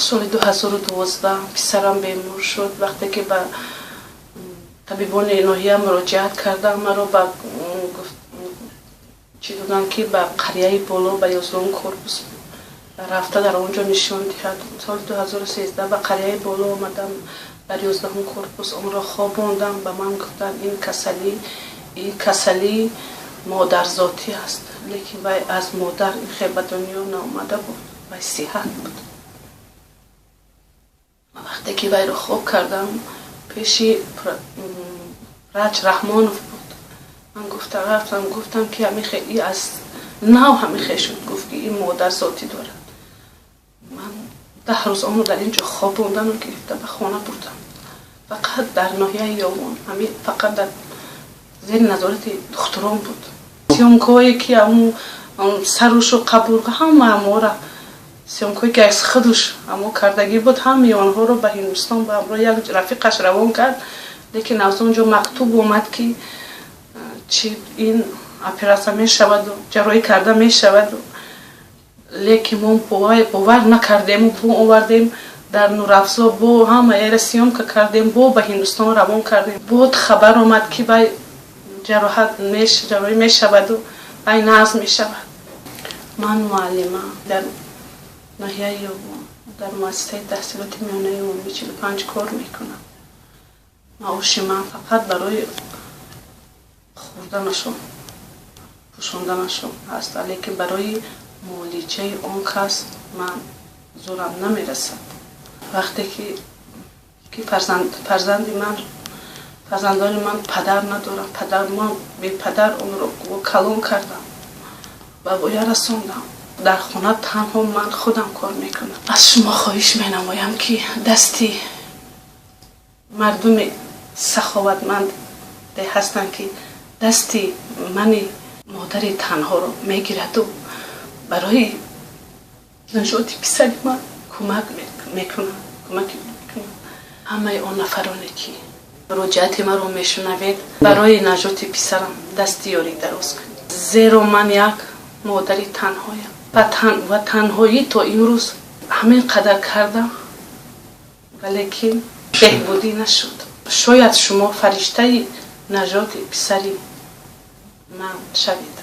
Соли 2012 писарам бемор шуд. Вақте ки ба табибони ноҳия муроҷиат кардам, маро ба чӣ доданд, ки ба қарияи боло, ба 11-ум корпус рафта, дар он ҷо нишон диҳад. Соли 2013 ба қарияи боло омадам, дар 11-ум корпус онро хобондам. Ба ман гуфтанд, ин касалӣ модарзотӣ аст, лекин вай аз модар ин хел ба дунё наомада буд, вай сиҳат буд. Вақте ки вайро хоб кардам, пеши врач Раҳмонов буд, ман гуфтам, рафтам, гуфтам, ки ҳамин аз нав ҳамин хел шуд. Гуфт, ки ин модарзотӣ дорад. Ман 10 рӯз онро дар ин ҷо хобондану гирифта ба хона бурдам. Фақат дар ноҳияи Ёвон ҳамин, фақат дар зери назорати духтурон буд. Съёмкаҳое ки ҳамун сарушу қабурға, ҳама ҳамора съёмкаҳое ки аз худуш ҳамо кардагӣ буд, ҳамаи онҳоро ба Ҳиндустон ба ҳамроҳ як рафиқаш равон кард. Лекин аз он ҷо мактуб омад, ки чи ин оператсия мешаваду ҷарроҳӣ карда мешаваду, лекин мо бовар накардему бо овардем дар Нурафзо, бо ҳама эра съёмка кардем, бо ба Ҳиндустон равон кардем. Бод хабар омад, ки вай ҷароҳат ҷарроҳӣ мешаваду вай нағз мешавад. Ман муаллима дар ноҳияи Ёвон, дар муассисаи таҳсилоти миёнаи умумӣ 45 кор мекунам. Маоши ман фақат барои хӯрданашон, пӯшонданашон ҳаст, лекин барои муолиҷаи он кас ман зӯрам намерасад. Вақте ки фарзанди ман, фарзандони ман падар надорам, падар, ман бепадар онро калон кардам, ба воя расондам. Дар хона танҳо ман худам кор мекунам. Аз шумо хоҳиш менамоям, ки дасти мардуми саховатманд ҳастанд, ки дасти мани модари танҳоро мегираду барои наҷоти писари ман кӯмак мекунанд, кӯмак мекунанд. Ҳамаи он нафароне, ки муроҷиати маро мешунавед, барои наҷоти писарам дасти ёрӣ дароз кунед, зеро ман як модари танҳоям ва танҳоӣ то имрӯз ҳамин қадар кардам, валекин беҳбудӣ нашуд. Шояд шумо фариштаи наҷоти писари ман шавед.